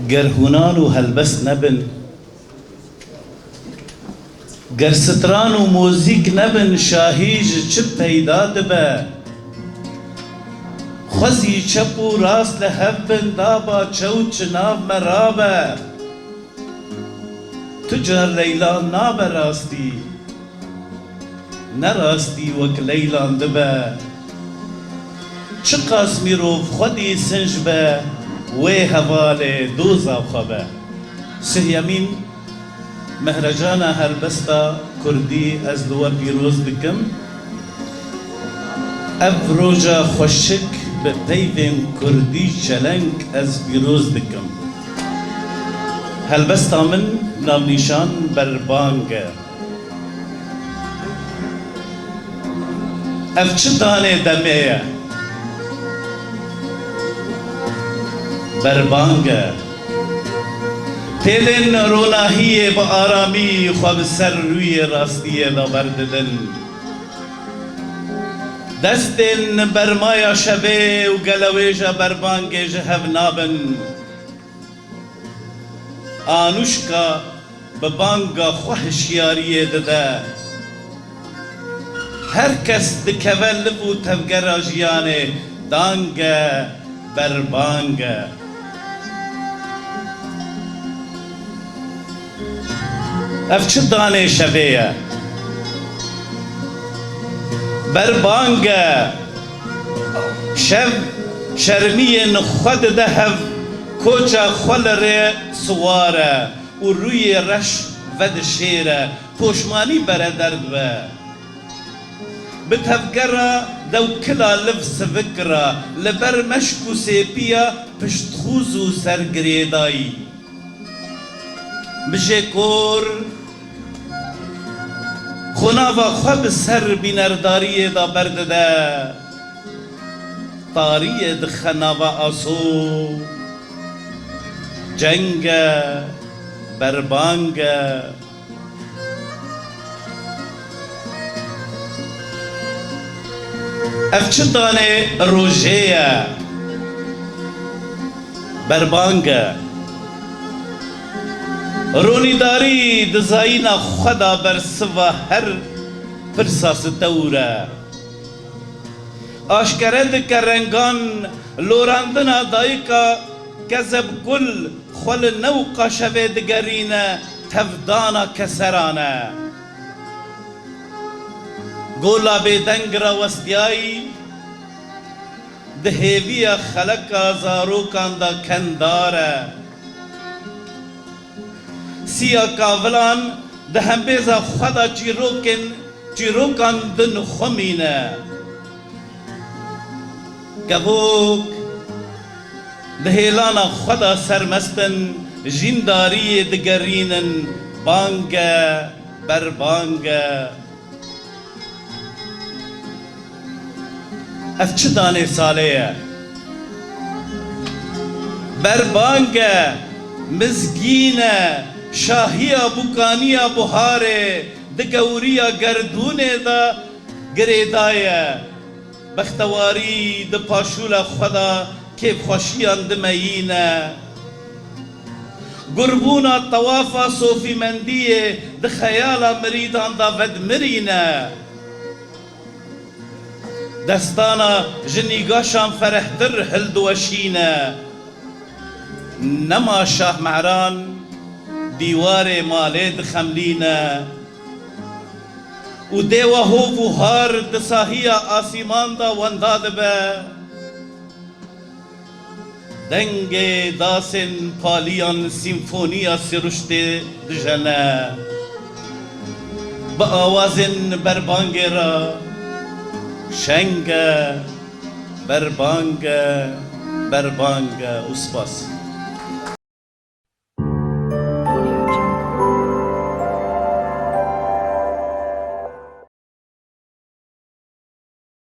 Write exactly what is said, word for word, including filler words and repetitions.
Ger hûnan û helbest nebin, ger stran û muzîk nebin, şahî ji çi peyda dibe? Xwezî çep û rast li hev bin, daba çew çi nav me rabe. Tu car Leyla nabe rastî, ne rastî wek Leylan dibe. Çiqas mirov xwedî sinc be, wê hevalê doza xwe be. Sihyemîn Mehrecana Helbesta Kurdî ez li we pîroz dikim. Ev roja xweşik bi peyvên kurdî çeleng ez pîroz dikim. Helbesta min navnîşan Berbang e. Ev çi danê demê ye? Berbang e. Têlên ronahiyê bi aramî xwe bi ser rûyê rastiyê de berdidin. Destên bermaya şevê û gelewêja berbangê ji hev nabin. Anuşka bi banga xwe hişyariyê dide. Her kes dikeve liv û tevgera jiyanê, dange, berbang e. Ev çi danê şevê ye? Berbang e. Şev şermiyên xwe dide hev, koça xwe li rê siwar e û rûyê reş vedişêre, poşmanî bere derdibe. Bi tevgera dewkila liv sivik ra, li ber meşk û sêpiya piştxûz û sergirêdayî. Bijê kor, xwe nava xwe bi ser bînerdariyê de berdide. Tariyê dixe nava aso, ceng e, berbang e. Ev çi danê rojê ye? Berbang e. Ronîdarî dizayîna xwe da bersiva her pirsa stewr e. Aşkere dike rengan, lorandina dayika Kezebgul xwe li newqa şevê digerîne, tevdana keseran e. Gola bêdeng rawestiyayî, di hêviya xeleka zarokan de kendar e. Siya kavilan di hembêza xwe de çîrokên, çîrokan din xwemîne. Kevok di hêlana xwe de sermest in, jîndariyê digerînin, bang e, berbang e. Ev çi danê salê ye? Berbang e, mizgîn e, şahiya bûkaniya buharê di gewriya gerdûnê de girêdaye. Bextewarî di paşûla xwe de kêfxweşiyan dimeyîne. Gurbûna tewafa sofîmendiyê di xeyala mirîdan de vedmirîne. Destana ji nîgaşan ferehtir hildiweşîne. Nema Şahmeran dîwarê malê dixemlîne û dêwa hov û har di sahiya asîman de wenda dibe. Dengê dasên paliyan sîmfoniya siruştê dijene. Bi awazên berbangê re şeng e, berbang e, berbang e û spas.